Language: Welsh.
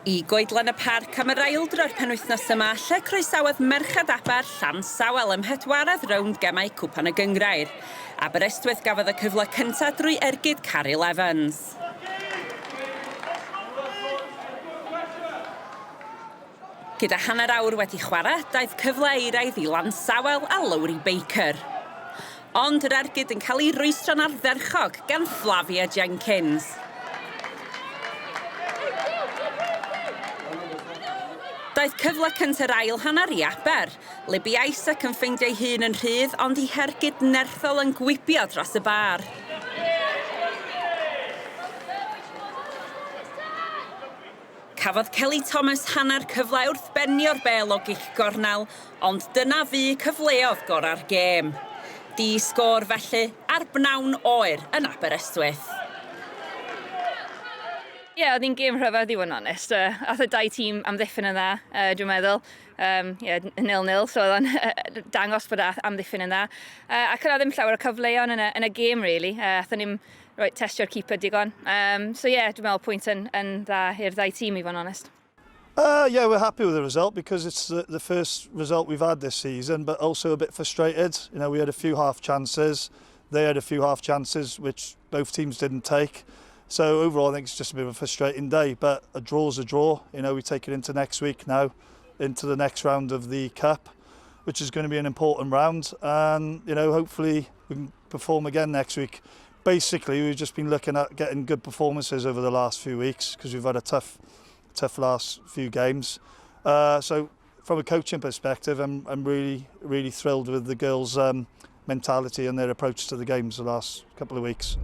I Goedlan y Parc am yr eildro'r penwythnos yma, lle croesawodd Merched Aber Llansawel ym mhedwaredd rownd gemau Cwpan y Gynghrair. Aberystwyth gafodd y cyfle cyntaf drwy ergyd Caryl Evans. Gyda hanner awr wedi chwarae, daeth cyfle euraidd i Lansawel a Lowri Baker. Ond yr ergyd yn cael ei rwystro'n ardderchog gan Flavia Jenkins. Daeth cyfle cynta'r ail hanner i Aber. Libby Isaac yn ffeindio'i hun yn rhydd ond ei hergyd nerthol yn gwibio dros y bar. Cafodd Kelly Thomas hanner cyfle wrth benio'r bêl o gic gornel, ond dyna fu cyfleodd gorau'r gêm. Di sgôr felly, ar bnawn oer yn Aberystwyth. Ie, oedd hi'n gêm rhyfedd i fod yn onest. Uh, ath y dau tîm amddiffyn yn dda, uh, dwi'n meddwl. Um, yeah, nil-nil, so oedd o'n dangos bod amddiffyn yn dda. Uh, ac yna ddim llawer o cyfleon yn y, yn y gêm, really. Uh, athon ni'n rhoi testio'r keeper digon. Um, so yeah, dwi'n meddwl pwynt yn, yn dda i'r ddau tîm i fod yn onest. Yeah, we're happy with the result because it's the, the first result we've had this season, but also a bit frustrated. You know, we had a few half chances. They had a few half chances, which both teams didn't take. So overall, I think it's just a bit of a frustrating day, but a draw's a draw. You know, we take it into next week now, into the next round of the Cup, which is going to be an important round. And, you know, hopefully we can perform again next week. Basically, we've just been looking at getting good performances over the last few weeks because we've had a tough, tough last few games. So from a coaching perspective, I'm, I'm really, really thrilled with the girls' um, mentality and their approach to the games the last couple of weeks.